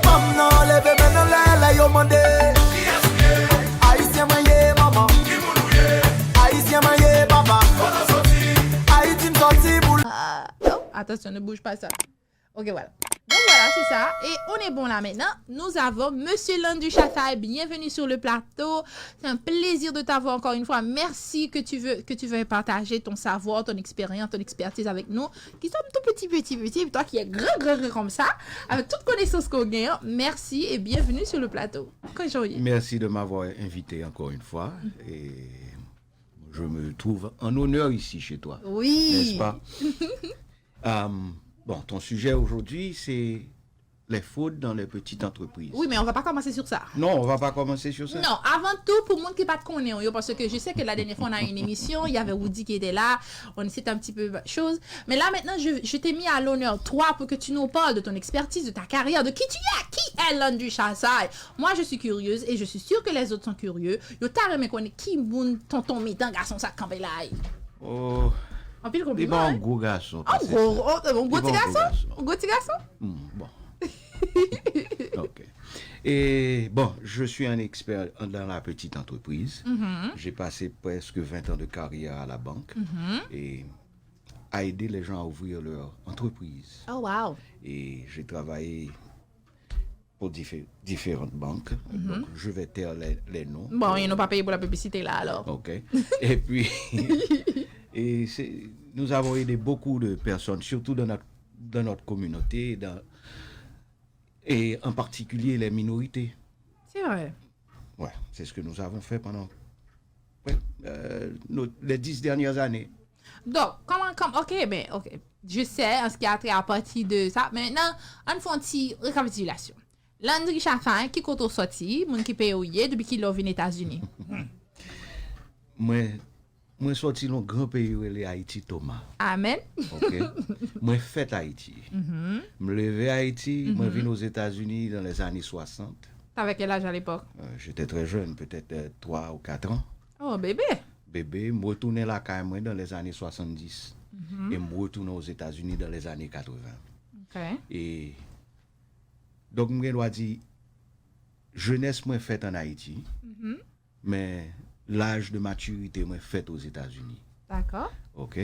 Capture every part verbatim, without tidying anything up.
Fanm nan leve men nan lè, lè yo mande. Ayisyen mwen ye, manman. Ayisyen mwen ye, papa. Ayiti m sòti pou l. Ah, oh, attention, ne bouge pas ça. Ok, voilà. Donc voilà, c'est ça. Et on est bon là maintenant. Nous avons Monsieur Landry Chathaille. Bienvenue sur le plateau. C'est un plaisir de t'avoir encore une fois. Merci que tu veux, que tu veux partager ton savoir, ton expérience, ton expertise avec nous, qui sommes tout petit, petit, petit, et toi qui es grand, grand, grand comme ça, avec toute connaissance qu'on gagne. Merci et bienvenue sur le plateau. Kòman w ye? Merci de m'avoir invité encore une fois. Et je me trouve en honneur ici chez toi. Oui. N'est-ce pas? Euh, bon, ton sujet aujourd'hui, c'est les fraudes dans les petites entreprises. Oui, mais on va pas commencer sur ça. Non, on va pas commencer sur ça. Non, avant tout, pou moun ki pa t konnen w, parce que je sais que la dernière fois on a eu une émission, il y avait Woody qui était là, on c'était un petit peu chose. Mais là maintenant, je, je t'ai mis à l'honneur, toi, pour que tu nous parles de ton expertise, de ta carrière, de qui tu es, qui est Landry Chathaille. Moi, je suis curieuse et je suis sûre que les autres sont curieux. Yo ta renmen konnen ki moun tonton mitan gason sa kanpe la. Oh, Anpil li pa konpliman. yon gwo gason. Oh, gros, oh, un gros Li petit pa yon gwo garçon. Gason. Un gros petit garçon. Hmm, bon. Ok. Et bon, je suis un expert dans la petite entreprise. J'ai passé presque vingt ans de carrière à la banque et à aider les gens à ouvrir leur entreprise. Oh, wow. Et j'ai travaillé pour diffé- différentes banques. Donc, je vais taire les, les noms. Bon, ils n'ont pas payé pour la publicité là alors. Ok. Et puis, et c'est- nous avons aidé beaucoup de personnes, surtout dans notre, dans notre communauté, dans, et en particulier les minorités. C'est vrai. Ouais, c'est ce que nous avons fait pendant ouais, euh, nos- les dix dernières années. Donc, comment, comme, ok, ben, ok. Je sais, en ce qui a trait à partir de ça. Maintenant, on fait un petit récapitulation. Landry Chathaille, ki kote w sòti, moun ki peyi w ye, depi ki lè w vin Etazini? Mwen, mwen sòti nan gran peyi rele Ayiti Toma. Amen. Ok. Mwen fèt Ayiti. M leve Ayiti, mwen vin Ozetazini dans les années soixante. T'avais quel âge à l'époque? Euh, J'étais très jeune, peut-être euh, trois ou quatre ans. Oh, bébé. Bebe, m retounen lakay mwen dans les années soixante-dix. E m retounen Ozetazini dans les années quatre-vingts. Ok. E donk, m gen dwa di, jenès mwen fèt an Ayiti, men laj de matirite mwen fèt Ozetazini. D'accord. Ok?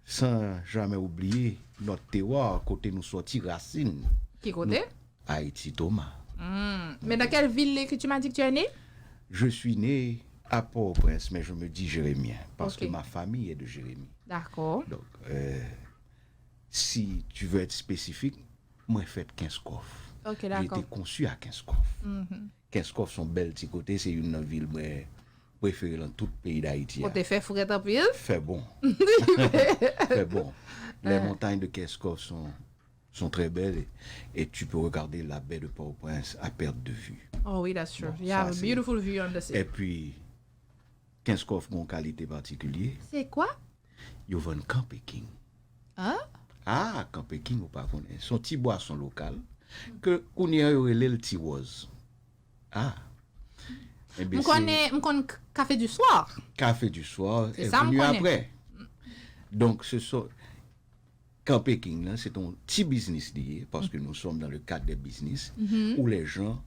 Sans jamais oublier notre terroir, kote nou sòti, rasin. Ki kote? Ayiti Toma. Hmm. Mais dans quelle ville que tu m'as dit que tu es né? Je suis né à Port-au-Prince, mais je me dis jérémien, parce Ok. Que ma famille est de Jérémie. D'accord. Donc, euh, si tu veux être spécifique, mwen fèt Kenskòf. Ok, J'ai d'accord. Été conçu à Kenskòf. Kenskòf se yon bèl ti kote, se youn nan vil mwen prefere nan tout peyi Dayiti. A. Kote fè frèt anpil. Fè bon. Fè bon. Les montagnes de Kenskòf sont, sont très belles et, et tu peux regarder la baie de Port-au-Prince à perte de vue. Oh oui, that's true. Bon, You ça, have a c'est- beautiful view on the sea. Et puis, Kenskòf gon kalite patikilye. C'est quoi? Yo vann Kanpeking. Hein? Ah, Kanpeking ou pa konnen. Se yon ti bwason lokal ke kounye a yo rele l Ti Wòz. Ah. Ebyen, M konnen, m konn k- Café du Soir. Café du Soir C'est est ça, m venu konnen. Après. Donc, ce sont Kanpeking, là, c'est un petit business lié, parce que nous sommes dans le cadre des business, où les gens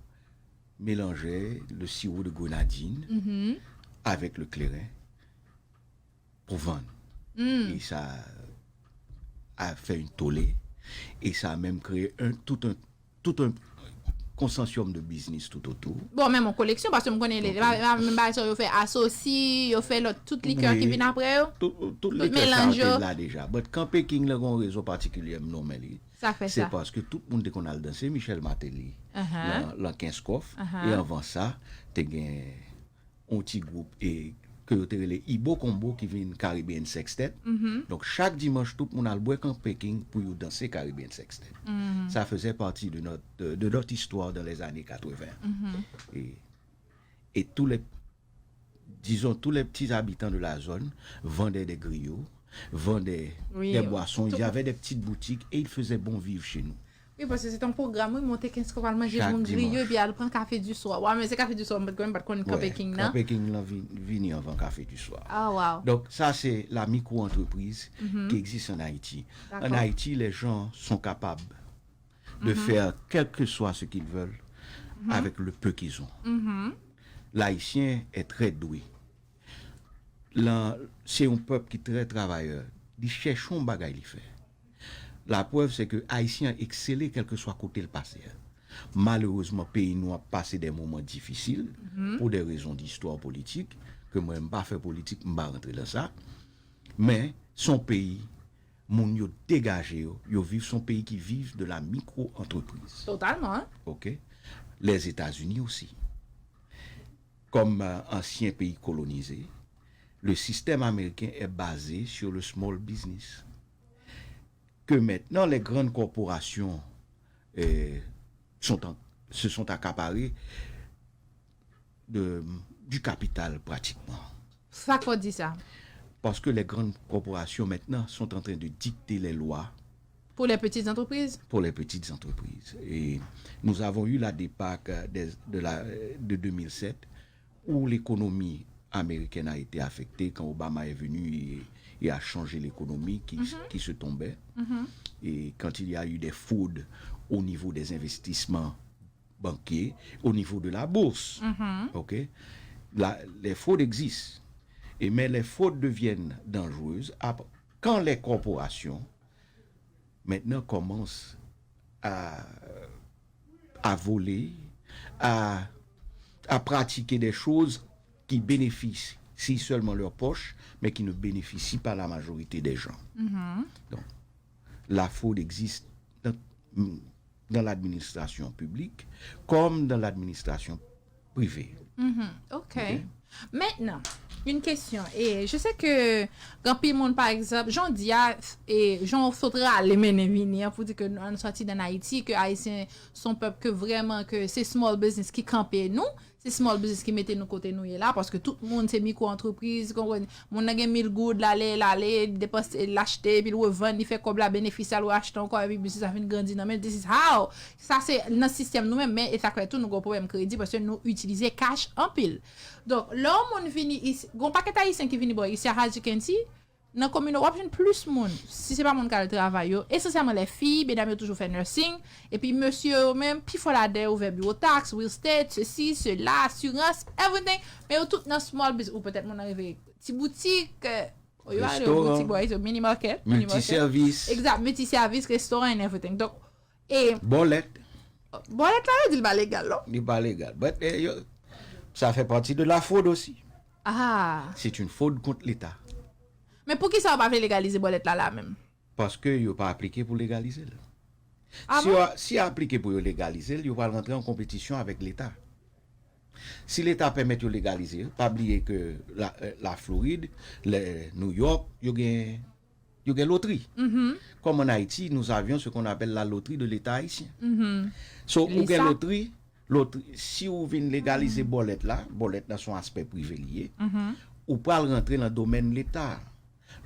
mélangeaient le sirop de grenadine avec le clairin pour vendre. Et ça a fait une tollée. Et ça a même créé un, tout un, tout un consortium de business tout autour. Bon, menm yon koleksyon, paske m konnen, menm bagay sa yo fè asosi, yo fè lòt, tout likè ki vin apre yo. Tout, tout likè sa te la deja. But Kanpeking la gon rezon patikilye m nonmen li. Sa fè Se sa. Paske tout moun te konn al danse Michel Martelly Uh-huh. nan, nan Kenskòf. E anvan sa, te gen yon ti gwoup e ke yo te rele Ibo Combo ki vin Caribbean Sextet. Donk chak dimanch tout moun al bwè Kanpeking pou yo danse Caribbean Sextet. Ça faisait partie de notre, de, de notre histoire dans les années quatre-vingts. Et, et tous les, disons, tous les petits habitants de la zone vendaient des griots, vendaient Oui, des oui. boissons, Tout- ils avaient des petites boutiques et ils faisaient bon vivre chez nous. Wi, paske se te yon pwogram, wi, monte Kenskòf al manje Chak moun griyo, dimanch. Epi al pran Café du Soir. Wa, men se Café du Soir, mwen pa t konnen, m pa t konn Kanpeking nan. Kanpeking nan vin- vini anvan Café du Soir. Ah, wow. Donc, ça, c'est la micro-entreprise qui existe en Haïti. En D'accord. Haïti, les gens sont capables de faire quel que soit ce qu'ils veulent avec le peu qu'ils ont. L'Haïtien est très doué. Lan, se yon pèp ki trè travayè. Li chèche yon bagay li fè. Laprèv, se ke Ayisyen an eksele kèlkeswa kote l pase a. Malerezman, peyi nou ap pase de moman difisil pou de rezon distwa politik, ke mwen, m pa fè politik, m pa rantre lan sa. Men, se yon peyi, moun yo degaje yo, yo viv, se yon peyi ki viv de la micro-entreprise. Totalman. Ok? Lèzetazini osi. Comme euh, ancien pays colonisé, le système américain est basé sur le small business. Que maintenant, les grandes corporations euh, sont en- se sont accaparées de- du capital pratiquement. Sa k fè w di sa? Parce que les grandes corporations maintenant sont en train de dicter les lois Pour les petites entreprises? pour les petites entreprises. Et nous avons eu la débâcle des- de, la, de deux mille sept où l'économie américaine a été affectée quand Obama est venu et, et a changé l'économie qui, qui se tombait. Et quand il y a eu des fraudes au niveau des investissements banquiers, au niveau de la bourse, ok, la, les fraudes existent. Et, mais les fraudes deviennent dangereuses ap- quand les corporations maintenant commencent à, à voler, à, à pratiquer des choses qui bénéficient seulement leur poche, mais qui ne bénéficient pas la majorité des gens. Donc, la fraude existe dans, dans l'administration publique comme dans l'administration privée. Ok. Maintenant, une question. Et je sais que gen anpil moun, par exemple, jan w di a, e jan w sot rale mennen vini an pou di ke nou, nou sòti an Ayiti, ke Ayisyen se yon pèp ke vrèman ke se small business ki kanpe nou, se small business ki mete nou kote nou ye la, paske tout moun se mikro antrepriz, konprann? Moun nan gen mil goud, l ale, l ale, li depanse, l achte, epi l revann, li fè kòb la, benefis la, l reachte ankò, epi biznis la vin grandi nan men l. This is how. Sa se nan sistèm nou menm, men e sa k fè tou nou gen pwoblèm kredi, paske nou itilize cash anpil. Donk, lè yon moun vini isi, gen yon pakèt Ayisyen ki vini bò isi a, as you can see, nan kominote, w ap jwenn plis moun, si se pa moun k al travay yo, esansyèlman lè fi, medam yo toujou fè nursing, epi mesye yo menm, pifò ladan yo ouvè biwo taks, real estate, sesi, sela, asirans, everything, men yo tout nan small business, ou petèt moun nan rive ti boutik, euh, ou yo ale yo boutik, bò, yo mini market, mini market. Multisèvis. Exact, multisèvis, restoran and everything. Donk, e Bòlèt. Bòlèt la, yo di l pa legal, non? Li pa legal. But, eh, yo, sa fè pati de la fraude aussi. Ah. C'est une fraude contre l'État. Men poukisa yo pa vle legalize bòlèt la la menm? Paske yo pa aplike pou legalize l. Ah Si bon? yo, si yo aplike pou yo legalize l, yo pral rantre an konpetisyon avèk Leta. Si Leta pèmèt yo legalize l, pa bliye ke la, eh, la Florid, le, New York, yo gen, yo gen lotri. Comme en Haïti, nous avions ce qu'on appelle la loterie de l'État haïtien. So, ou gen Lisa. Lotri, lotri, si ou vin legalize bòlèt la, bòlèt la se yon aspè prive li ye, ou pral rantre nan domèn Leta.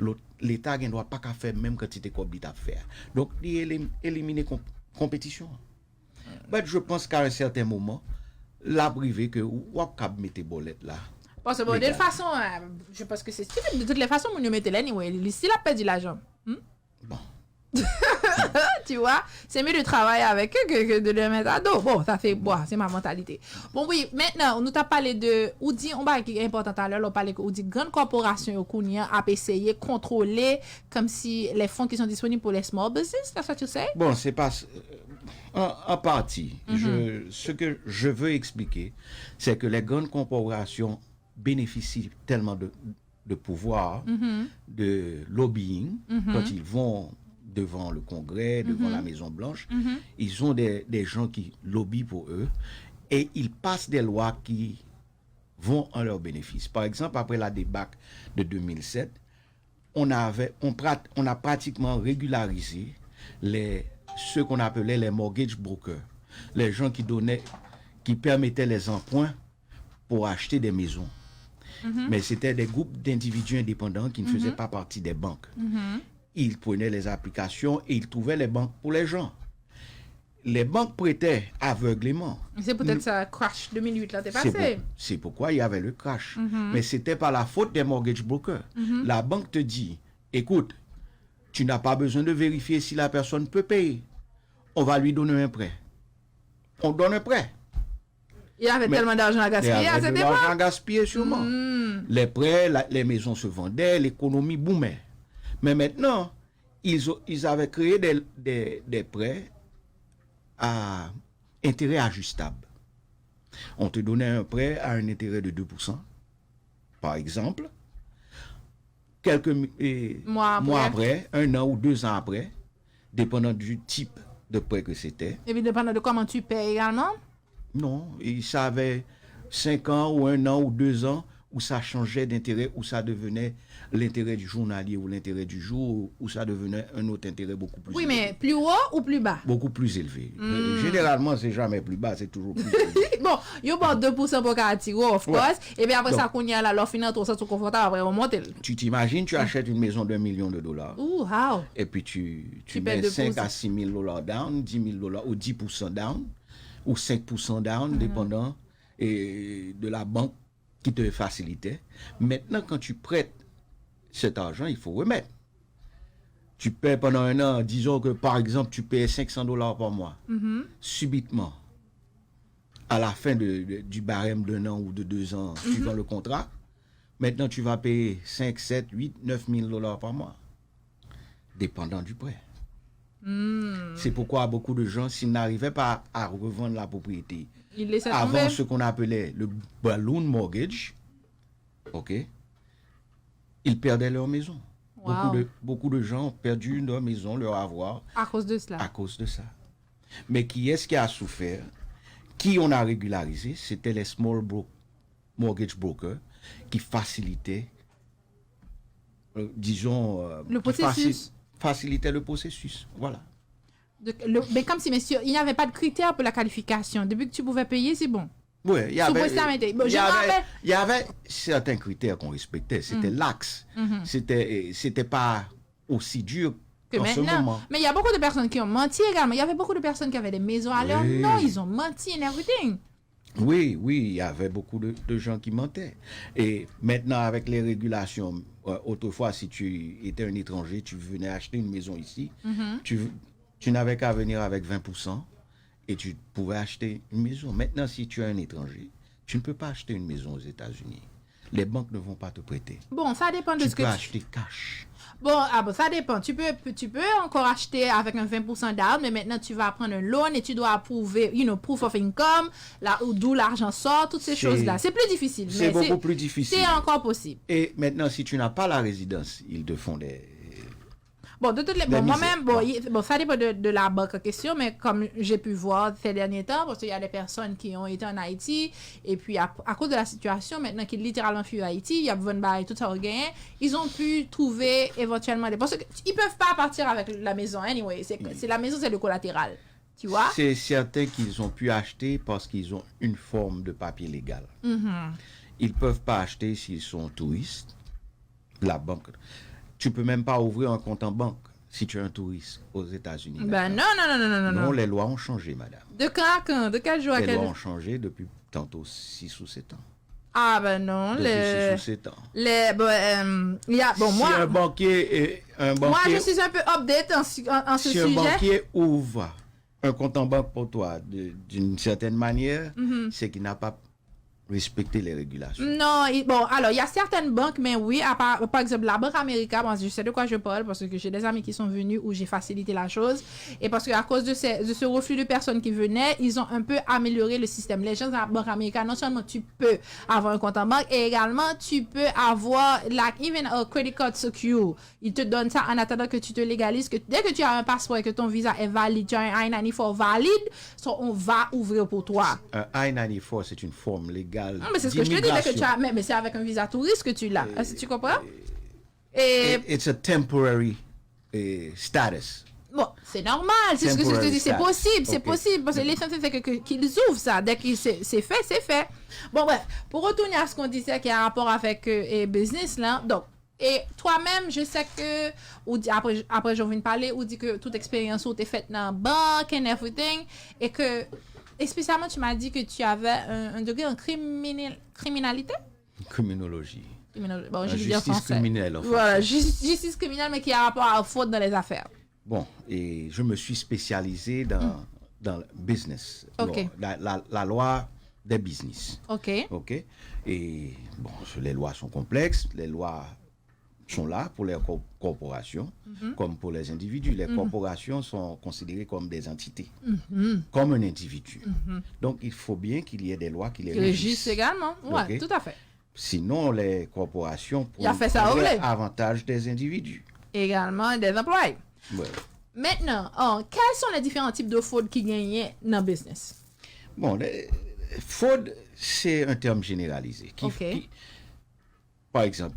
Lot- Leta gen dwa pa ka fè menm kantite kòb li t ap fè a. Donk, li elim- elimine konp- konpetisyon an. But je pense qu'à un certain moment, l ap rive ke w ap kab mete bòlèt la. Paske bon, de legal. Toute façon, euh, je pense que c'est stupide. De toutes les façons, moun yo mete l anyway. Li, si l ap pèdi lajan. Hmm? Bon. Tu vois, c'est mieux de travailler avec eux que, que de les mettre à dos. Bon, ça c'est, bon, c'est ma mentalité. Bon, wi, mentnan, nou t ap pale de, ou di yon bagay ki enpòtan talè, lè w pale ke ou di grann kòporasyon yo kounye an ap eseye kontwole kòmsi les fonds qui sont disponibles pour les small business, that's what you say? Bon, c'est pas. En, en partie, je, ce que je veux expliquer, c'est que les grandes corporations bénéficient tellement de, de pouvoir, de lobbying, quand ils vont devant le Congrès, devant la Maison Blanche, ils ont des, des gens qui lobbyient pour eux et ils passent des lois qui vont en leur bénéfice. Par exemple, après la débâcle de deux mille sept, on avait, on, prat- on a pratiquement régularisé les, ce qu'on appelait les mortgage brokers, les gens qui donnaient, qui permettaient les emprunts pour acheter des maisons. Mais c'était des groupes d'individus indépendants qui ne faisaient pas partie des banques. Ils prenaient les applications et ils trouvaient les banques pour les gens. Les banques prêtaient aveuglément. Se poutèt sa crash deux mille huit la te C'est pase. pour- c'est pourquoi il y avait le crash. Mais c'était pas la faute des mortgage brokers. La banque te dit, écoute, tu n'as pas besoin de vérifier si la personne peut payer. On va lui donner un prêt. On donne un prêt. Il y avait tellement d'argent à gaspiller à cette époque. Il y avait de l'argent à gaspiller, sûrement. Mm. Les prêts, la, les maisons se vendaient, l'économie boomait. Mais maintenant, ils, ont, ils avaient créé des, des, des prêts à intérêt ajustable. On te donnait un prêt à un intérêt de deux pour cent, par exemple. Quelques mois après, un an ou deux ans après, dépendant du type de prêt que c'était. Et puis dépendant de comment tu payes également. Non, et ça avait cinq ans ou un an ou deux ans où ça changeait d'intérêt, où ça devenait l'intérêt du journalier ou l'intérêt du jour, où ça devenait un autre intérêt beaucoup plus Oui, élevé. Mais plus haut ou plus bas? Beaucoup plus élevé. Mm. Généralement, c'est jamais plus bas, c'est toujours plus élevé. Bon, yo ba w deux pour cent pou ka atire, of course. Epi apre sa, kounye a la, lè w fin antre, w santi w konfòtab, apre w monte l. Tu t'imagines, tu achètes une maison d'un million de dollars. Ooh, how? Et puis tu, tu, tu mets cinq à six mille dollars down, dix mille dollars ou dix pour cent down, ou cinq pour cent down, mm -hmm. dépendant et de la banque qui te facilitait. Maintenant, quand tu prêtes cet argent, il faut remettre. Tu paies pendant un an, disons que par exemple, tu payes cinq cents dollars par mois. Mm -hmm. Subitement, à la fin de, de, du barème d'un an ou de deux ans, mm -hmm. suivant le contrat, maintenant tu vas payer cinq, sept, huit, neuf mille dollars par mois, dépendant du prêt. Mm. C'est pourquoi beaucoup de gens, s'ils n'arrivaient pas à revendre la propriété avant ce qu'on appelait le balloon mortgage, ok, ils perdaient leur maison. Wow. Beaucoup de, beaucoup de gens ont perdu leur maison, leur avoir. À cause de cela. À cause de ça. Mais qui est-ce qui a souffert? Qui on a régularisé? C'était les small bro mortgage brokers qui facilitaient, euh, disons, euh, le processus. Facilitaient le processus. Voilà. De, le, mais comme si, monsieur, il n'y avait pas de critère pour la qualification. Depuis que tu pouvais payer, c'est bon. Oui, il y avait, il y avait, il y avait certains critères qu'on respectait. C'était lax. C'était, c'était pas aussi dur que maintenant. Mais il y a beaucoup de personnes qui ont menti également. Il y avait beaucoup de personnes qui avaient des maisons à leur nom. Ils ont menti and everything. Oui, oui, il y avait beaucoup de, de gens qui mentaient. Et maintenant, avec les régulations, euh, autrefois, si tu étais un étranger, tu venais acheter une maison ici, mm -hmm. tu, tu n'avais qu'à venir avec vingt pour cent et tu pouvais acheter une maison. Maintenant, si tu es un étranger, tu ne peux pas acheter une maison aux États-Unis. Les banques ne vont pas te prêter. Bon, ça dépend de ce que tu peux acheter cash. Bon, ah bon, ça dépend. Tu peux, tu peux encore acheter avec un vingt pour cent down, mais maintenant tu vas prendre un loan et tu dois prouver, you know, proof of income, là où d'où l'argent sort, toutes ces choses-là. C'est plus difficile. C'est beaucoup plus difficile. C'est encore possible. Et maintenant, si tu n'as pas la résidence, ils te font des Bon, de toutes les, bon, moi-même, bon, il, bon, ça dépend de, de la banque en question, mais comme j'ai pu voir ces derniers temps, parce qu'il y a des personnes qui ont été en Haïti, et puis à, à cause de la situation, maintenant qu'ils littéralement fuient Haïti, ils ont vendu tout ça au gain, ils ont pu trouver éventuellement des, parce qu'ils peuvent pas partir avec la maison, anyway, c'est, c'est la maison, c'est le collatéral. Tu vois? C'est certain qu'ils ont pu acheter parce qu'ils ont une forme de papier légal. Mm -hmm. Ils peuvent pas acheter s'ils sont touristes. La banque. Tu peux même pas ouvrir un compte en banque si tu es un touriste aux États-Unis. Ben non, non, non, non, non, non. Non, les lois ont changé, madame. De quand à quand? De quel jour à quel jour? Les lois ont changé depuis tantôt six ou sept ans. Ah ben non, depuis les, six ou sept ans. Les, bon, euh, il y a, bon, si moi, un banquier, un banquier, moi, je suis un peu update en, en, en ce si sujet. Si un banquier ouvre un compte en banque pour toi d'une certaine manière, mm -hmm. c'est qu'il n'a pas respecter les régulations. Non, il, bon, alors, il y a certaines banques, mais oui, à part, par exemple, la Banque America, moi, je sais de quoi je parle parce que j'ai des amis qui sont venus où j'ai facilité la chose. Et parce que à cause de, ces, de ce reflux de personnes qui venaient, ils ont un peu amélioré le système. Les gens à la Banque America, non seulement tu peux avoir un compte en banque, et également tu peux avoir, like, even a credit card secure. Ils te donnent ça en attendant que tu te légalises, que dès que tu as un passeport et que ton visa est valide, tu as un I ninety-four valide, so on va ouvrir pour toi. Un I ninety-four, c'est une forme légale. Non, mais c'est ce que je te dis, dès que tu as, mais, mais c'est avec un visa touriste que tu l'as. Est-ce que tu comprends? Et it's a temporary uh, status. Bon, c'est normal, c'est ce que je te dis, c'est possible, c'est possible, parce que l'essentiel c'est que, que, qu'ils ouvrent ça, dès que c'est, c'est fait, c'est fait. Bon, bref, pour retourner à ce qu'on disait qui a rapport avec euh, business, là, donc, et toi-même, je sais que, ou di, après, après je viens de parler, ou di que toute expérience ou t'es faite dans banque and everything, et que, spécialement, tu m'as dit que tu avais un, un degré en criminel, criminalité? Criminologie. Criminologie. Bon, je dis en justice français. Criminelle, en Voilà, français. Justice criminelle, mais qui a rapport à fraude dans les affaires. Bon, et je me suis spécialisé dans, dans le business. Ok. Bon, la, la, la loi des business. Ok. Ok. Et bon, les lois sont complexes, les lois sont là pour les co- corporations comme pour les individus. Les corporations sont considérées comme des entités, comme un individu. Donc, il faut bien qu'il y ait des lois qui les Régis régissent. Également. Ouais, Ok. Tout à fait. Sinon, les corporations Y a fait ça, prendraient vous voulez. avantage des individus. Également des employés. Ouais. Maintenant, oh, quels sont les différents types de fraude qui gagnent dans le business? Bon, le- fraude, c'est un terme généralisé. Qui, Ok. qui- par exemple,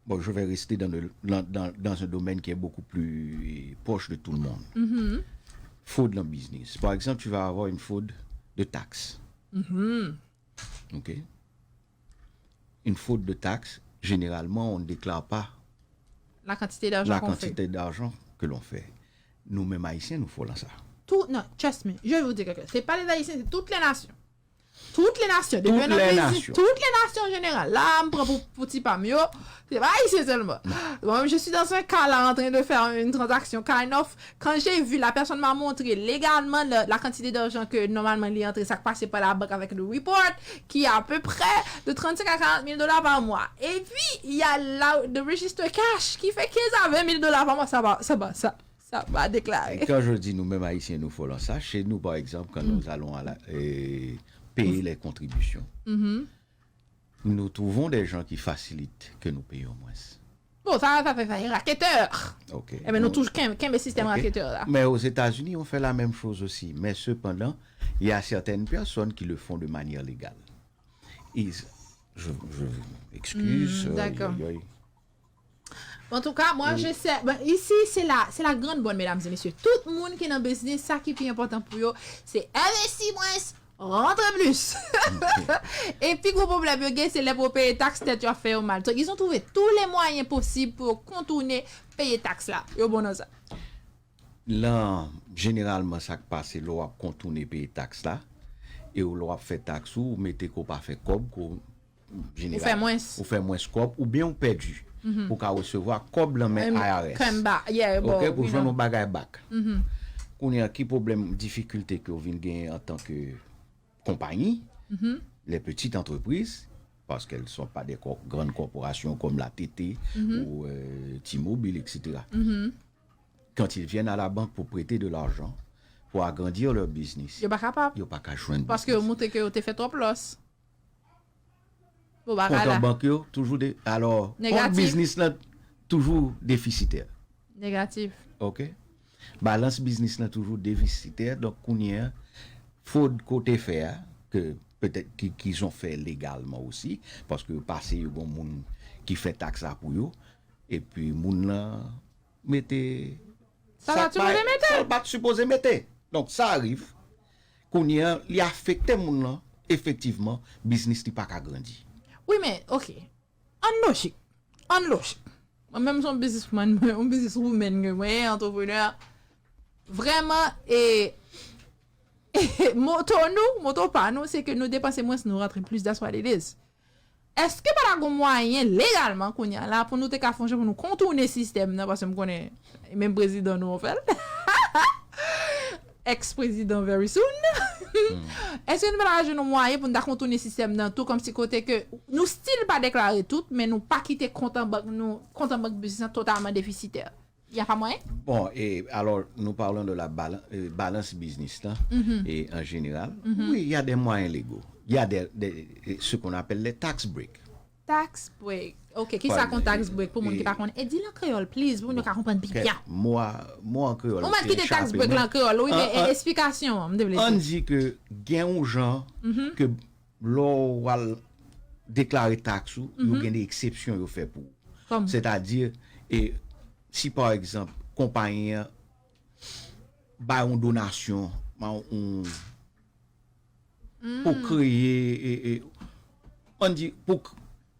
bon, je vais rester dans, le- dans, dans- dans un domaine qui est beaucoup plus proche de tout le monde. Fraude dans le business. Par exemple, tu vas avoir une fraude de taxes. OK? Une fraude de taxes, généralement, on ne déclare pas La quantité d'argent la qu'on fait. quantité d'argent que l'on fait. Nous-mêmes, Haïtiens, nous faisons ça. Tout, non, trust me, je vais vous dire quelque chose. C'est pas les Haïtiens, c'est toutes les nations. Toutes les nations. Toutes Depuis les un nations. Toutes les nations en général. Là, je prends pour, pour petit pam, yo. C'est pas Haïtien seulement. Bon, je suis dans un cas là en train de faire une transaction, kind of. Quand j'ai vu, la personne m'a montré légalement le- la quantité d'argent que normalement il est entré, ça passe par la banque avec le report, qui est à peu près de trente-cinq à quarante mille dollars par mois. Et puis, il y a la, le register cash qui fait quinze à vingt mille dollars par mois. Ça va, ça va, ça, ça va déclarer. Et quand je dis nous-mêmes Haïtiens, nous faisons ça, chez nous, par exemple, quand nous allons à la- euh, payer les contributions, nous trouvons des gens qui facilitent que nous payons moins. Bon, ça, ça fait ça, raketè. OK. Eh bien, nous touchons qu'un qu'un système OK. raketè là. Mais aux États-Unis, on fait la même chose aussi. Mais cependant, il y a certaines personnes qui le font de manière légale. Ils- je, je m'excuse. Hmm, d'accord. Aïe, aïe, aïe. En tout cas, moi, je sais. Ben, ici, c'est la, c'est la grande bonne, mesdames et messieurs. Tout le monde qui est dans le business, ça qui est plus important pour eux, c'est investir moins, rentrer plus. Et puis, gros problème, yo gen, c'est les pour payer taxes, tête, yo fait au mal. Donc, ils ont trouvé tous les moyens possibles pour contourner payer taxes là. Yo bon dans ça. Lan, jeneralman, sa k pase lè w ap kontounen peye taks la, e w lè w ap fè taks ou, ou mete ke w pa fè kòb, ke w, Ou fè mwens. Ou fè mwens kòb, oubyen ou pèdi. Pou w ka resevwa kòb nan men I R S. Kòb ba, yeah, Ok, bon, pou you jwenn know. Yon bagay bak. Kounye a, ki pwoblèm, difikilte ke w vin genyen antanke konpayi, les petites entreprises, parce qu'elles sont pas des co- grandes corporations comme la T T ou euh, T-Mobile, et cetera. Quand ils viennent à la banque pour prêter de l'argent, pour agrandir leur business, Yo pa kapab. Yo pa ka jwenn Paske yo biznis. Montre ke yo te fè twòp lòs. Bon, bagay Kont la. An bank yo toujou de, alò, kont Negatif. Biznis lan toujou defisitè. Negatif. Ok? Balans biznis lan toujou defisitè. Donk, kounye a, fwod ke w te fè a, ke petèt ki, ki zon fè legalman osi, paske yo pase yo gon moun ki fè taks la pou yo, epi moun lan mete Sa l pa t sipoze mete. Sa l pa t sipoze mete. Donk, sa rive. Kounye a, li afekte moun lan, efektivman, biznis li pa ka grandi. Wi, men, ok. An lojik. An lojik. Mwen menm, se yon biznismann, mwen, yon bizniswoman ke mwen, antreprenè. Vrèman, e, moto nou, moto pa nou, se ke nou depanse mwens, nou rantre plis, that's what it is. Èske pa ta gon mwayen legalman kounye a la pou nou te ka fè yon jan pou nou kontounen sistèm nan, paske m konnen menm prezidan nou an fè l. Ex-prezidan very soon. Èske nou pa ta jwenn yon mwayen pou nou ta kontounen sistèm nan tou, kòmsi kote ke nou still pa deklare tout, men nou pa kite kont an bank nou, kont an bank biznis lan totalman defisitè? Y a pa mwayen? Bon, et alors, nous parlons de la balan- euh, balance business là, et en général, oui, il y a des moyens légaux. Il y a des, des- ce qu'on appelle les tax breaks. Tax break. Ok, ki sa k yon tax break pou moun ki pa konnen? E di l an kreyòl, please, pou moun yo ka konprann pi byen. Mo a, mo an kreyòl. Ou mèt kite tax break lan an kreyòl, wi, men e- esplikasyon an, m te vle Ann di. Di ke gen yon jan ke lè w al deklare taks ou, yo gen de eksepsyon yo fè pou ou. Kòm? Sètadi, e, si pa egzanp, konpayi an bay yon donasyon, bay yon, pou kreye, e, e, ann di, pou, k-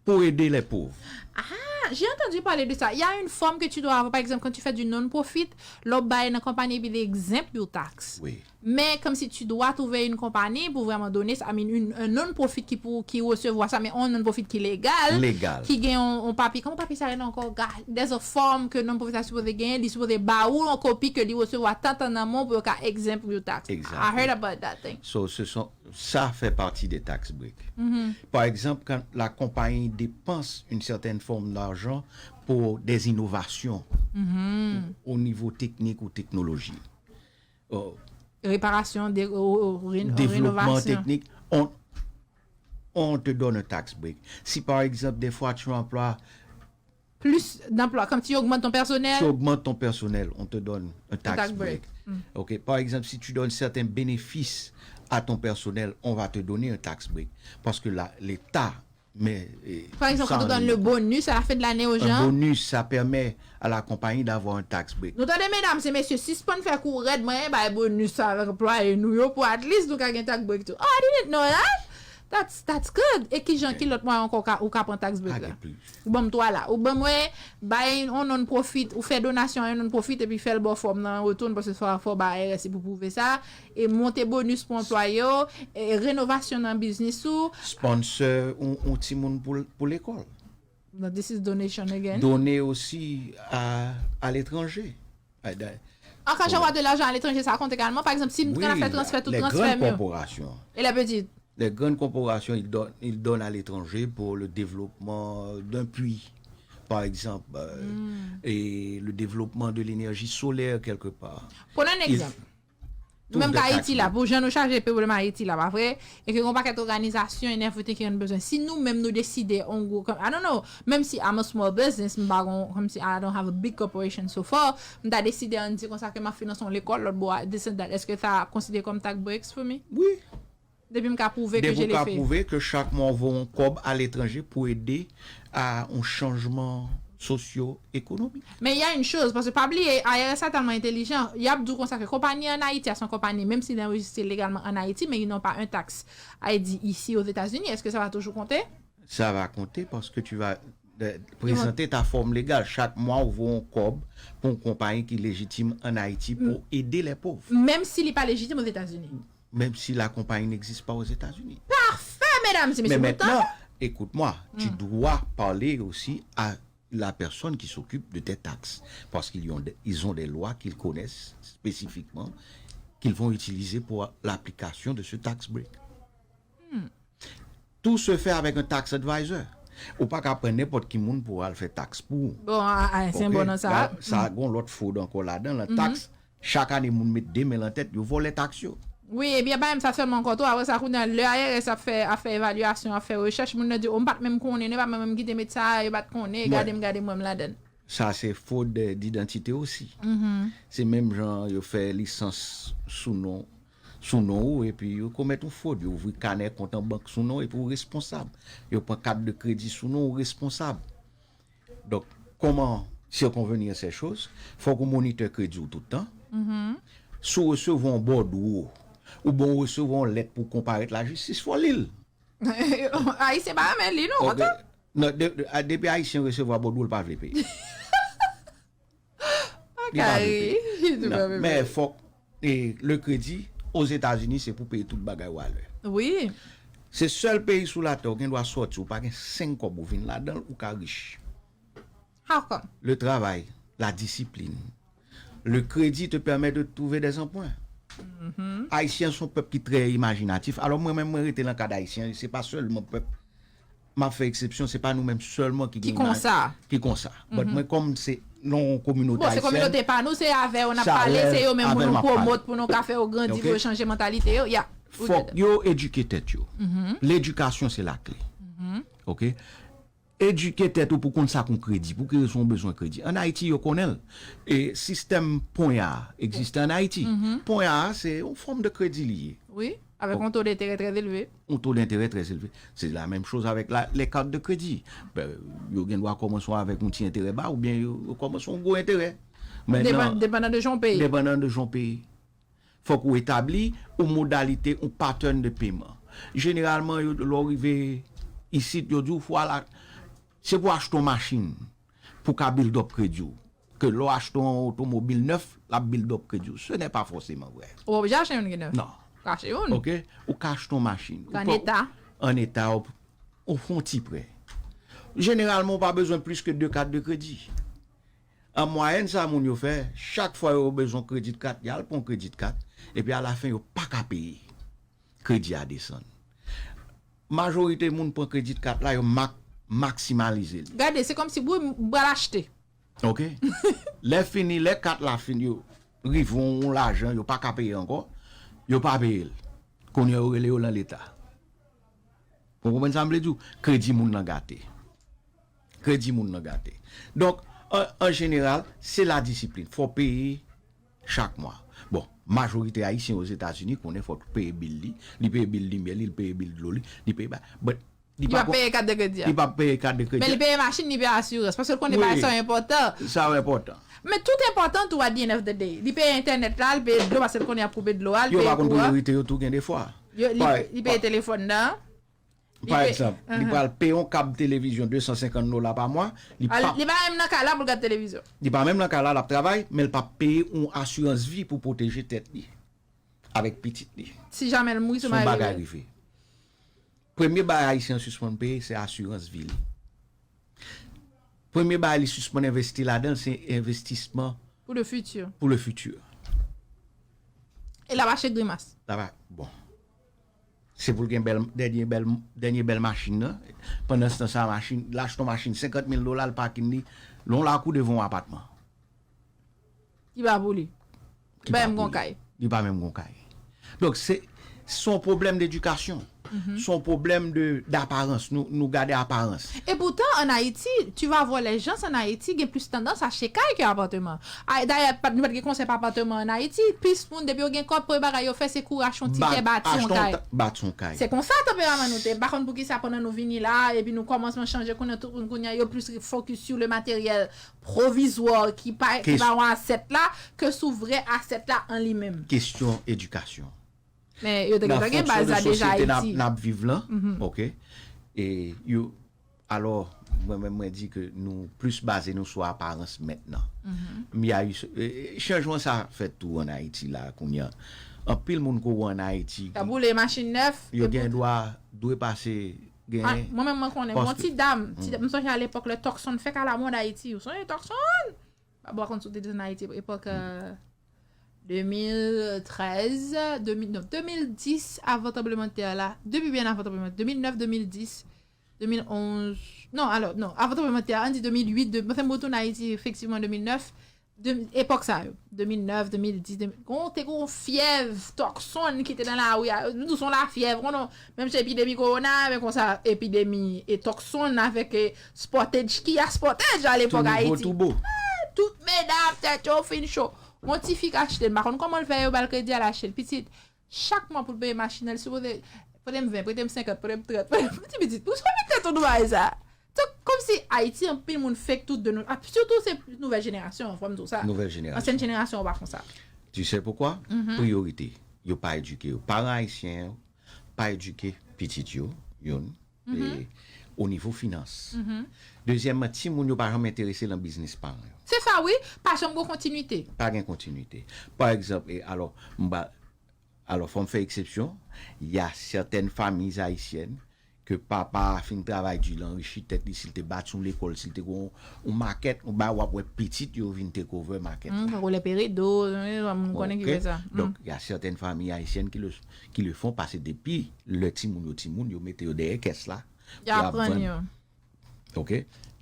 pour aider les pauvres. Ah, j'ai entendu parler de ça. Il y a une forme que tu dois avoir, par exemple, quand tu fais du non-profit, lè w bay nan konpayi epi li exempt de tax. Oui. Men kòmsi tu dois trouver une compagnie pour vraiment donner ça. I mean, une, un non-profit ki pou, ki resevwa sa, men un non-profit ki legal, Legal. Ki gen yon, yon papye. Kòman papye sa rele ankò? Ga- There's a form ke non-profit sa sipoze genyen, li sipoze ba ou yon kopi ke li resevwa tan an amont pou yo ka exempt pou yo tax. Exactly. I heard about that thing. So, ce sont, ça fait partie des tax breaks. Par exemple, quand la compagnie dépense une certaine forme d'argent pour des innovations au niveau technique ou technologie. Oh, Réparation, de, ou, ou, ré- développement rénovation. Technique, on, on te donne un tax break. Si par exemple, des fois, tu emploies Plus d'emploi, comme tu augmentes ton personnel. Tu augmentes ton personnel, on te donne un tax, tax break. break. Ok. Par exemple, si tu donnes certains bénéfices à ton personnel, on va te donner un tax break. Parce que là, l'État met. eh, Par exemple, ça quand on en donne le impôt. Bonus à la fin de l'année aux Un gens. Bonus, ça permet à la compagnie d'avoir un tax break. Nou tande medam, se mesye, sispann fè kou rèd, mwen bay bonus sa avèk anplwaye nou yo pou at least nou ka gen tax break tou. Oh, I didn't know that. That's, that's good. E ki jan, ki lòt mwayen ankò ou ka, ou ka pran tax break Ah, la? gen plis. Ou ban m twa la. Ou ban mwen, bay yon non-profit, ou fè donasyon a yon non-profit epi fè l ba w fòm nan an retoun, paske fò, fò w ba I R S pou pwouve sa. E monte bonus pou anplwaye w, e renovasyon nan biznis ou. Sponsor yon, yon timoun pou, pou lekòl. Now, this is donation again. Donner aussi à, à l'étranger. À- à- An ka jan w ap de lajan aletranje, sa kont egalman. Pa egzanp, si m Oui, ka fè transfè tout les transfè grandes m yo. Corporations. E lè petit. Les grandes corporations, ils donnent, ils donnent à l'étranger pour le développement d'un puits, par exemple, euh, et le développement de l'énergie solaire quelque part. Pran yon egzanp. Tout Menm de ka Ayiti tax la, break. Pou jan nou chaje pwoblèm Ayiti la, pa vre? E ke gon pakèt òganizasyon and everything ki gen bezwen. Si nou menm nou deside on gwo, kòm, I don't know, menm si I'm a small business, m pa gon, kòm si I don't have a big corporation so far, m ta deside an di konsa ke m ap finanse yon lekòl, lòt bò a, this and that. Èske sa ap konsidere kòm tax breaks for me? Oui. Depi m ka pwouve ke Depi je ou le ka fais. Pwouve ke chak mwa ou voye yon kòb aletranje pou ede a yon chanjman sosyo-ekonomik. Men y a une chose, paske pa bliye, I R S la tèlman entelijan, y ap di w konsa ke konpayi an Ayiti a se yon konpayi, menm si li anrejistre legalman an Ayiti, men ils n'ont pas un tax I D ici aux États-Unis. Èske sa va toujou konte? Ça va compter parce que tu vas euh, présenter ta forme légale. Chaque mois, ou voye yon kòb pour une compagnie qui est légitime en Haïti pour aider les pauvres. Menm si li pa lejitim aux États-Unis. Même si la compagnie n'existe pas aux États-Unis. Parfait, mesdames et Mais messieurs. maintenant, Bontan. Écoute-moi, tu dois parler aussi à la personne qui s'occupe de tes taxes. Parce qu'ils ont, des- ils ont des lois qu'ils connaissent spécifiquement, qu'ils vont utiliser pour l'application de ce tax break. Tout se fait avec un tax advisor. Ou pa ka pran nenpòt ki moun pou al fè tax pou ou. Bon, a- a- se Ok? bon nan sa. La, sa gon lòt fwod ankò ladan, lan tax. Chak ane, moun met de men lan tèt, yo vòlè tax yo. Wi, ebyen, pa menm sa sèlman ankò tou. Apre sa, kounye a, lè I R S ap fè, ap fè evalyasyon, ap fè rechèch, moun nan di, o, m pa t menm konnen, non, e pa mwen menm ki te met sa, yo pa t konnen, gade m, gade m, wè m ladan. Sa se fwod de- didantite osi. Se menm jan yo fè lisans sou non sou non ou, epi yo komèt yon fwod, yo ouvri kanè kont an bank sou non, epi ou responsab. Yo pran kat de kredi sou non, ou responsab. Donk, kòman sirkonveni a ces choses? Fòk ou monitè kredi w tout tan. Si w resevwa yon bòdwo, oubyen w resevwa yon lèt pou w konparèt lajistis, fò w li l. Ayisyen pa renmen li, non, Ok. kontan. Non, de- de- a- depi Ayisyen resevwa bòdwo, l pa vle peye. Li pa vle peye. Kari, li pa Non, vle men peye. Fòk, e, le kredi, Ozetazini, se pou peye tout bagay ou alè. Wi. Se sèl peyi sou latè ou gen dwa sòti, ou pa gen senk kòb, ou vin ladan l, ou ka rich. How come? Le travail, la discipline. Le crédit te permet de trouver des emprunts. Ayisyen se yon pèp ki trè imajinatif. Alò, mwen menm, mwen rete nan kad ayisyen, se pa sèlman pèp, m ap fè eksepsyon, se pa nou menm sèlman ki Ki gen konsa. Ki konsa. But mwen, kòm se nan yon kominote Bon, se ayisyèn, kominote pa nou, se avè yo n ap se pale, avè- se yo menm avè pou m nou ap pale. Pwomot, pou nou ka fè yo grandi, Ok? pou yo chanje mantalite yo. Ya. We Fòk get it. Yo edike tèt yo. Ledikasyon se lakle. Ok? Edike tèt ou pou konn sa k yon kredi, pou ki rezon w bezwen kredi. Ann Ayiti, yo konnen l. E sistèm ponya egziste ann Ayiti. Ponya a se yon fòm de kredi li ye. Wi, avèk yon to denterè trè elve. Un taux d'intérêt très élevé. C'est la même chose avec la, les cartes de crédit. Ben, yo gen dwa kòmanse avèk yon ti enterè ba oubyen yo, yo kòmanse yon gwo enterè. Depan- Depandan de jan w peye. Depandan de jan w peye. Fòk ou etabli yon modalite, yon pattern de payment. Jeneralman, yo, lè w rive isit, yo di w fò al a- se pou achte yon machin pou ka build up kredi w. ke lè w achte yon otomobil nèf, l ap build up kredi w. Ce n'est pas forcément vrai. Ou pa oblije achte youn ki nèf. Non. Ou ka achte youn. Ok? Ou ka achte yon machin. Ki an eta. An eta, ou, ou fè yon ti prè. Jeneralman, ou pa bezwen plis ke de kat de kredi. An mwayèn, sa moun yo fè, chak fwa yo bezwen kredi kat, y al pran kredi kat, epi alafen, yo pa ka peye. Kredi a desann. Majorite moun pran kredi kat la, yo mak, maksimalize li. Gade, se kòmsi, wi, m pral achte. Ok? Lè fini, lè kat la fini, yo rive yon lajan, yo pa ka peye ankò, yo pa peye l. Kounye a, yo rele yo nan leta. Ou konprann sa m vle di w? Kredi moun nan gate. Kredi moun nan gate. Donk, an, an jeneral, se la disiplin. Fò peye chak mwa. Bon, majorite Ayisyen Ozetazini konnen fòk peye bil li. Li peye bil limyè li, li peye bil dlo li, li peye ba. But, li Li pa pa peye kat de kredi a. Li pa peye kat de kredi. Men li peye machin, li peye asirans. Paske l konnen Wi. Bagay sa yo enpòtan. Sa yo enpòtan. Men tout enpòtan tou at the end of the day. Li peye entènèt la, li peye dlo, paske l konnen y ap koupe dlo a, li Yo peye pa konn kouran. Priyorite yo tou gen defwa. Yo- Li Pa- li peye telefòn nan. Li Pa peye- egzanp, li Mhm. pral peye yon kab televizyon de san senkant dola pa mwa, li Ah, pa, Li pa menm nan kay la pou l gad televizyon. li pa menm nan kay la, l ap travay, men l p ap peye yon asirans vi pou pwoteje tèt li avèk pitit li. Si jamè l mouri, Si sou yon mari bagay li. Rive. Premye bagay Ayisyen an sispann peye, se asirans vi li. Premye bagay li sispann envesti ladan l, se envestisman Pou le futur. Pou le futur. E l ap achte grimas. L ap, bon. Se pou l gen bèl, dènye bèl, dènye bèl machin nan. Pandanstan sa, machin, l achte yon machin senkant mil dola, l pakin li, lon lakou devan yon apatman. Ki pa pou li. Ki Li pa pa menm pou gon li. Kay. Li pa menm gon kay. Donk, se, se yon pwoblèm dedikasyon. Se yon pwoblèm de, d'aparans. Nou, nou gade aparans. Et pourtant, en Haïti, tu vas voir les gens en Haïti, gen plis tandans achte kay ke apatman. Dayè, nou pa t gen konsèp apatman en Haïti. Plis moun, depi yo gen kòb, premye bagay yo fè, se kouri achte yon ti tè, bati yon kay. Bati yon kay. Se konsa tanperaman nou te. M pa konn poukisa pandan nou vini la, epi nou kòmansman chanje, konnen tout moun kounye a, yo plis focus sur le matériel provisoire ki pa, ki pa yon asset la, ke sou vrè asset la an li menm. Kesyon edikasyon. Men yo te gentan gen baz la deja Ayiti. N ap viv lan, ok? E yo, alò, mwen menm mwen di ke nou plis baze nou sou aparans mentnan. M ya, e, e, chanjman sa fèt tou an Ayiti la kounye a. Anpil moun ko wè an Ayiti. Y ap boule machin nèf. Yo gen dwa, dwe pase, gen. Mwen menm mwen konnen. Bon, ti dam, ti dam, m sonje alepòk lè Tucson fèk alamòd Ayiti. Ou sonje Tucson? Bon, pa konn si w te an Ayiti epòk, euh, de mil trèz, de mil, non, de mil dis, avan tranblemanntè la, depi byen avan tranblemanntè, de mil nèf, de mil dis, de mil onz, non, alò, non, avan tranblemanntè, ann di de mil uit, de, mwen fè m retounen Ayiti, efektivman, de mil nèf, de, epòk sa yo, de mil nèf, de mil dis, de, gon, te gon fyèv Tucson ki te nan lari a, nou di se yon lafyèv, konnen, menm jan epidemi kowona, men konsa, epidemi e Tucson avèk, e, Sportage, ki a Sportage alepòk Ayiti. Tout medam, tèt yo fin cho. Yon ti fi k achte l, m pa konn kòman l fè, yo ba l kredi, al achte l. Pitit, chak mwa pou l peye machin nan, li sipoze, prete m ven, prete m senkant, prete m trant, prete m, ti pitit, ou sou tèt ou nou bagay sa. Donk, kòmsi Ayiti, anpil moun fake tout de nou, ap, sitou se nouvèl jenerasyon, fò m di w sa. Nouvèl jenerasyon. Ansyen jenerasyon, yo pa konsa. Tu sais pourquoi? Priyorite. Yo pa edike yo. Paran ayisyen yo pa edike pitit yo, youn. E, o nivo finans. Dezyèmman, timoun yo pa janm enterese nan biznis paran yo. Se sa, wi. Pa janm gon kontinite. Pa gen kontinite. Pa egzanp, e, alò, m ba, alò, fò m fè eksepsyon. Y a certaines familles haïtiennes ke papa a fin travay di, l anrichi tèt li, si l te bati yon lekòl, si l te gon yon makèt, yon bagay, w ap wè pitit yo vin take over makèt la. Tankou lè Peredo, moun konnen ki fè sa. Donk, y a certaines familles haïtiennes qui le, qui le font, paske depi lè timoun yo timoun, yo mete yo dèyè kès la. Y ap aprann yo. Ok?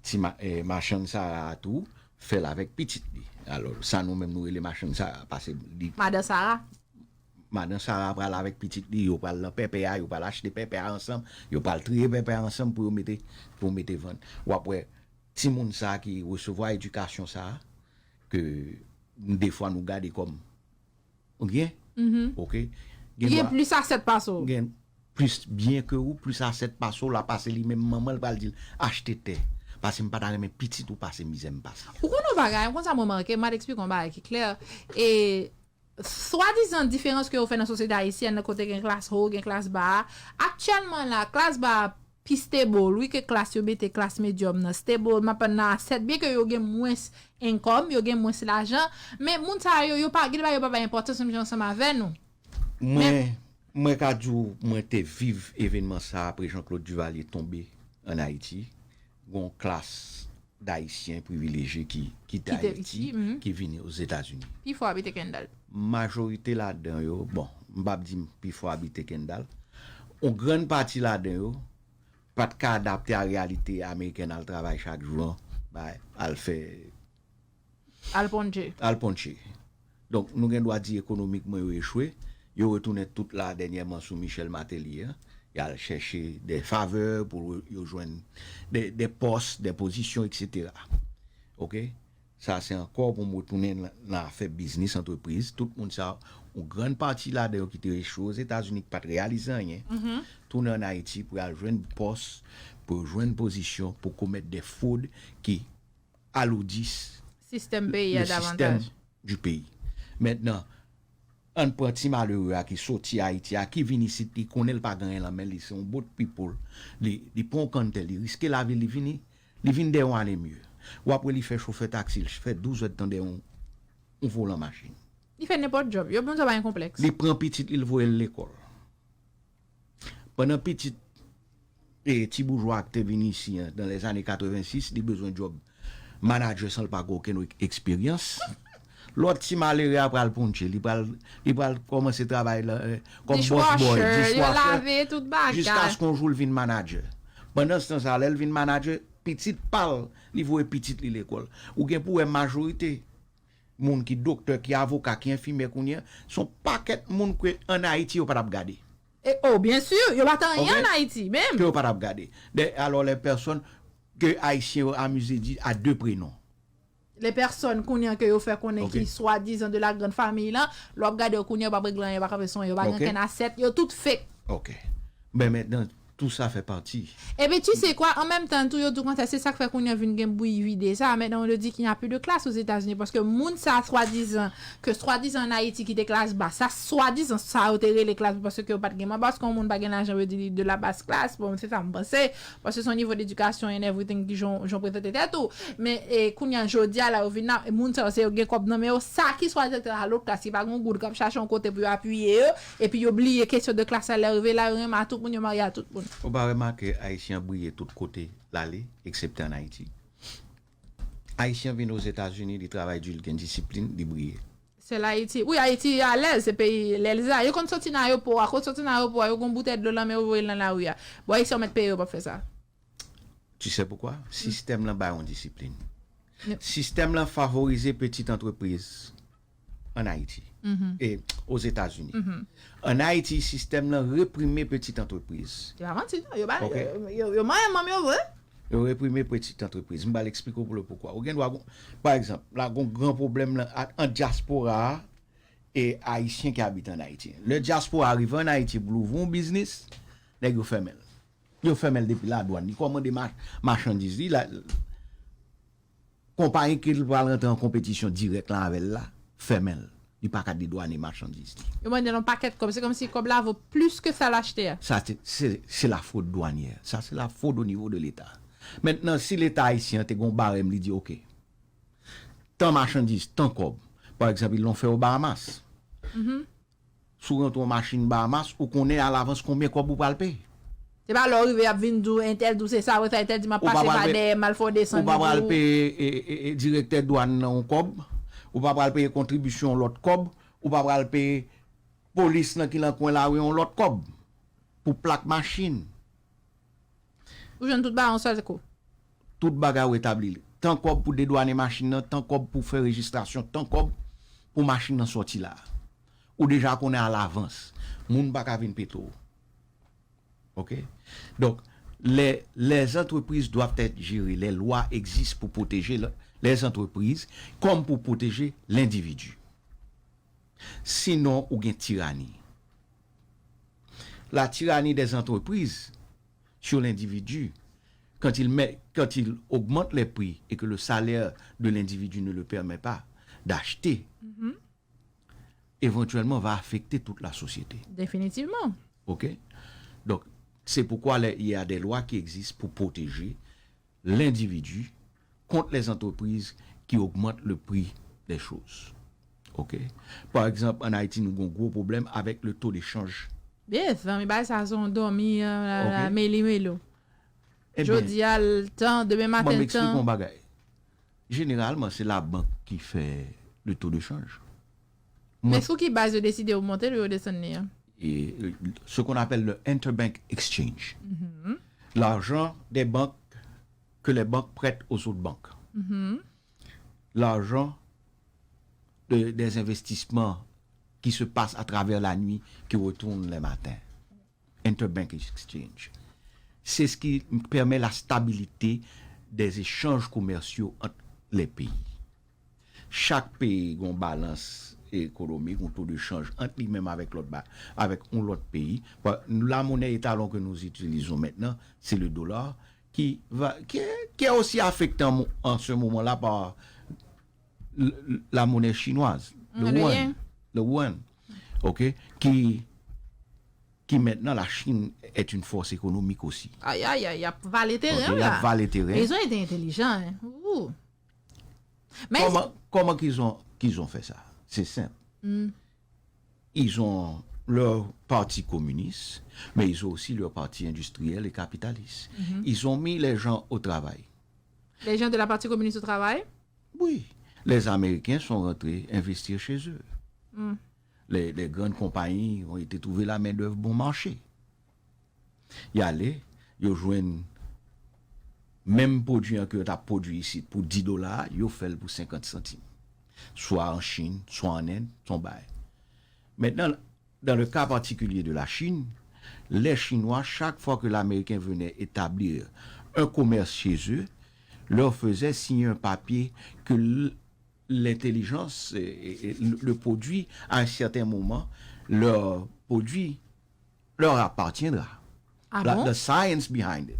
Ti ma, eh, machann Sara a tou, fè l avèk pitit li. Alò, sa nou menm nou rele machann Sara, paske li. Madan Sara. Madan Sara pral avèk pitit li, yo pral nan pèpè a, yo pral achte pèpè a ansanm, yo pral triye pèpè a ansanm pou yo mete, pou yo mete vann. W ap wè, timoun sa ki resevwa edikasyon sa, ke defwa nou gade kòm, ou gen? Ok? Li gen plis asèt pase w. Gen plis byen ke ou, plis asèt pase w, l ap pase li menm manman l pral di l, achte tè. Paske m pa ta renmen pitit ou pase mizè m pase. Ou konn yon bagay, m konn sa mwen manke, m al eksplike yon bagay ki klè. E swadizan diferans ke yo fè nan sosyete ayisyèn nan kote gen klas ho, gen klas ba a. Aktyèlman la, klas ba a pi stable, wi, ke klas yo mete klas medyòm nan. Stable, m ap nan asset, byen ke yo gen mwens income, yo gen mwens lajan, men moun sa yo, yo pa, gen de bagay yo pa bay enpòtans menm jan ansanm avè nou. Men Mwen, mwen ka di w, mwen te viv evenman sa apre Jean Claude Duvalier tonbe ann Ayiti. Gon klas d Ayisyen privilejye ki kite Ayiti, ki vini Ozetazini. Pi fò abite Kendal. Majorite ladan yo, bon, m p ap di pi fò abite Kendal. Yon grann pati ladan yo pa t ka adapte a reyalite amerikèn, al travay chak jou an, bay, al fè Al ponche. Al ponche. Donk, nou gen dwa di ekonomikman yo echwe. Yo retounen tout la dènyèman sou Michel Martelly an. Y al chèche de favè pou yo jwenn de, de pòs, de pozisyon, etsetera. Oke? Sa se ankò pou m retounen nan, nan afè biznis, antrepriz. Tout moun sa, yon grann pati ladan yo ki te echwe Ozetazini, ki pa t reyalize anyen, tounen ann Ayiti pou y al jwenn pòs, pou yo jwenn pozisyon, pou komèt de fwod ki aloudis sistèm peyi a davantaj. Du peyi. Mentnan, ann pran ti malere a ki soti Ayiti a, ki vin isit, li konnen l pa gen anyen nan men li, se yon boat people, li, li pran yon kanntè, li riske lavi l, li vini, li vin dèyè yon ane mye. W ap wè li fè chofè taksi, l fè douz èdtan dèyè yon, yon volan machin. Li fè nenpòt djòb. Yo moun sa pa gen konplèks. Li pran pitit li, l voye l lekòl. Pandan pitit e, ti boujwa k te vin isi an, dans les années quatre-vingt-six, li bezwen djòb manadjè san l pa gen okenn eksperyans. Lòt ti malere a pral ponche, li pral, li pral kòmanse travay la, e, kòm bòs bòy, dishwasher, jiskaske yon jou l vin manadjè. Pandanstan sa, lè l vin manadjè, pitit pa l, li voye pitit li lekòl. Ou gen pou wè majorite moun ki doktè, ki avoka, ki enfimyè kounye a, se yon pakèt moun ke ann Ayiti yo pa t ap gade. E, oh, byen si, yo pa t anyen ann Ayiti, menm. Ke yo pa t ap gade. De, alors, les personnes que Ayisyen yo amize di a de prenon. Les personnes kounye a ke yo fè konnen ki swadizan de la grande famille lan, lè w ap gade yo kounye a, yo p ap regle anyen, yo pa kanpe sou anyen, yo pa gen okenn asèt, yo tout fake. Ok. Ben, mentnan, tout ça fait partie. Epi tu sais quoi, an menm tan tou yo di w konsa, se sa k fè kounye a vin gen bri vide sa, maintenant on le dit qu'il n'y a plus de classe aux États-Unis, paske moun sa swadizan, ke swadizan ann Ayiti ki te klas ba, sa swadizan sa yo te rele klas ba, paske yo pa t gen manba, paske yon moun pa gen lajan, yo di li de la basse classe, bon, se sa m panse, paske se yon nivo d'edikasyon and everything ki jan, jan w prezante tèt ou, men e, kounye a jodi a la yo vin la, moun sa yo se yo gen kòb nan men yo, sa ki swadizan te la lòt klas, ki pa gen yon goud, k ap chache yon kote pou yo apiye yo, epi yo bliye kesyon de klas la, lè yo rive la, yo renmen a tout moun, yo marye a tout moun. Ou pa remake Ayisyen an briye tout kote l ale, eksepte ann Ayiti. Ayisyen an vin Ozetazini, li travay di, li gen disiplin, li briye. Sèl Ayiti. Wi, Ayiti alèz, se peyi lèlza. Yo konn soti nan ayopo a. Konn soti nan ayopo a, yo gon boutèy dlo nan men yo, voye l nan lari a. Bon, Ayisyen yo mèt peye yo p ap fè sa. Tu sais pourquoi? Sistèm lan ba yo yon disiplin. Sistèm lan favorize pitit antrepriz ann Ayiti e Ozetazini. Ann Ayiti, sistèm lan reprime pitit antrepriz. Se pa manti non, yo ba, yo, yo manyen manm yo vre. Yo reprime pitit antrepriz. M pral eksplike w pou le poukwa. Ou gen dwa gon, pa egzanp, la gon gran pwoblèm lan an dyaspora a e Ayisyen ki abite ann Ayiti. Lè dyaspora a rive ann Ayiti pou l ouvri yon biznis, nèg yo fèmen l. Yo fèmen l depi ladwann. Li kòmande machandiz li, la, konpayi ke l pral rantre an konpetisyon dirèk lan avè l la, fèmen l. Li pa ka dedwane machandiz li. Yo mande l yon pakèt kòb. Se kòmsi kòb la vo plis ke sa l achte a. Sa se, se, se la fraude douanière. Sa se la fraude au niveau de l'État. Mentnan, si Leta ayisyen an te gen yon barèm, li di, oke, tan machandiz, tan kòb. Pa egzanp, il l'ont fait aux Bahamas. Si w rantre yon machin Bahamas, ou konnen alavans konbyen kòb ou pral peye. Se pa lè w rive y ap vin di w entèl di w se sa, apre sa entèl di m ap pase pa dèyè m al fè w desann. Ou pa pral peye e, e, e, direktè dwàn nan yon kòb, ou pa pral peye kontribisyon yon lòt kòb, ou pa pral peye polis nan ki lan kwen lari yon lòt kòb pou plak machin. Ou jwenn tout bagay yon sèl kou. Tout bagay ou etabli li. Tan kòb pou dedwane machin nan, tan kòb pou fè rejistrasyon, tan kòb pou machin nan sòti la. Ou deja konnen alavans. Moun pa ka vin pete w. Ok? Donk, les, les entreprises doivent être gérées. Les lois existent pour protéger le, les entreprises comme pour protéger l'individu. Sinon, ou gen tirani. La tyrannie des entreprises sur l'individu, quand il met, quand il augmente les prix et que le salaire de l'individu ne le permet pas d'acheter, éventuellement va affecter toute la société. Définitivement. Ok? Donc, C'est pourquoi il y a des lois qui existent pour protéger l'individu contre les entreprises qui augmentent le prix des choses. OK? Par exemple, en Haïti, nous avons un gros problème avec le taux d'échange. Yes, zanmi, bay sa se yon dòmi, euh, la, la, OK. Meli Melo. Eh bien, Jodi a l tan, demen bon, maten l m'explique tan. Un bagay. Généralement, c'est la banque qui fait le taux de change. Men sou ki baz yo deside yo monte l ou yo desann li an? Et, euh, ce qu'on appelle le interbank exchange. L'argent des banques que les banques prêtent aux autres banques. L'argent de- des investissements qui se passent à travers la nuit, qui retournent le matin. Interbank exchange. C'est ce qui permet la stabilité des échanges commerciaux entre les pays. Chak peyi gen yon balans ekonomik, yon taux de change entre lui-même avec l'autre ba- avec un autre pays. Bon, la monnaie étalon que nous utilisons maintenant, c'est le dollar, qui va, qui est, qui est aussi affecté en, mo- en ce moment-là par l- l- la monnaie chinoise, le Mm, le yuan, yen. Le yuan, OK, qui, qui maintenant la Chine est une force économique aussi. Ay, ay, ay, y ap vale teren OK, la. Y a valé terrain. Ils ont été intelligents, hein. Ouh. Mais Comment, comment qu'ils ont, qu'ils ont fait ça? C'est simple. Hmm. Ils ont leur parti communiste, mais ils ont aussi leur parti industriel et capitaliste. Mhm. Ils ont mis les gens au travail. Les gens de la partie communiste au travail? Oui, les Américains sont rentrés investir chez eux. Hmm. Les, les grandes compagnies ont été trouver la main-d'œuvre bon marché. Y ale, yo jwenn menm pwodui an ke yo t ap pwodui isit pou dis dola, yo fè l pou senkant santim. Swa an Chin, swa an End, se yon bagay. Maintenant, dans le cas particulier de la Chine, les Chinois, chaque fois que l'Américain venait établir un commerce chez eux, leur faisait signer un papier que l- l'intelligence, euh, et- et le le produit, à un certain moment, leur produit leur appartiendra. Ah La- bon? The science behind it.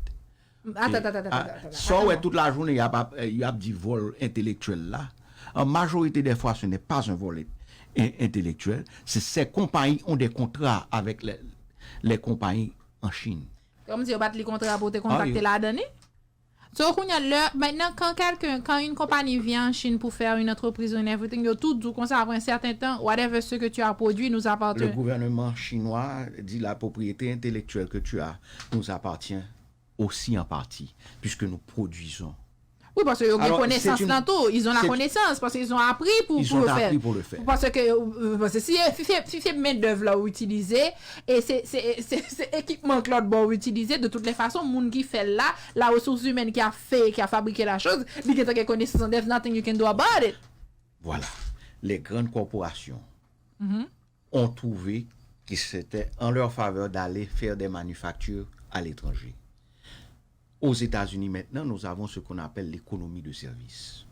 Attends, attends, attends, Ah, attends, attends, sa w wè attends. Tout lajounen y ap, ap, y ap di vol entelektyèl la. En majorité des fois, ce n'est pas un vol in- intellectuel. C'est ces compagnies ont des contrats avec les, les compagnies en Chine. Kòmsi yo pa t li kontra pou te Ah, kontakte oui. Ladan li. So, kounye a, lè, maintenant, quand quelqu'un, quand une compagnie vient en Chine pour faire une entreprise ou une everything, yo tout di w konsa, après un certain temps, whatever ce que tu as produit nous Le appartient. Gouvernement chinois dit la propriété intellectuelle que tu as nous appartient aussi en partie, puisque nous produisons. Oui, parce que yo gen Alors, connaissance c'est une- là tout, ils ont la c'est- connaissance, parce qu'ils ont appris pour, Ils pour ont le faire. Appris pour le faire. Parce que, euh, parce que si, si, si, si c'est main d'œuvre là utilisée, et c'est, c'est, c'est, c'est équipement que l'autre bord utilisé, de toutes les façons, moun ki fè la, la ressource humaine qui a fait, qui a fabriqué la chose, li gen connaissance, and there's nothing you can do about it. Voilà. Les grandes corporations Mhm. ont trouvé que c'était en leur faveur d'aller faire des manufactures à l'étranger. Aux États-Unis maintenant, nous avons ce qu'on appelle l'économie de service.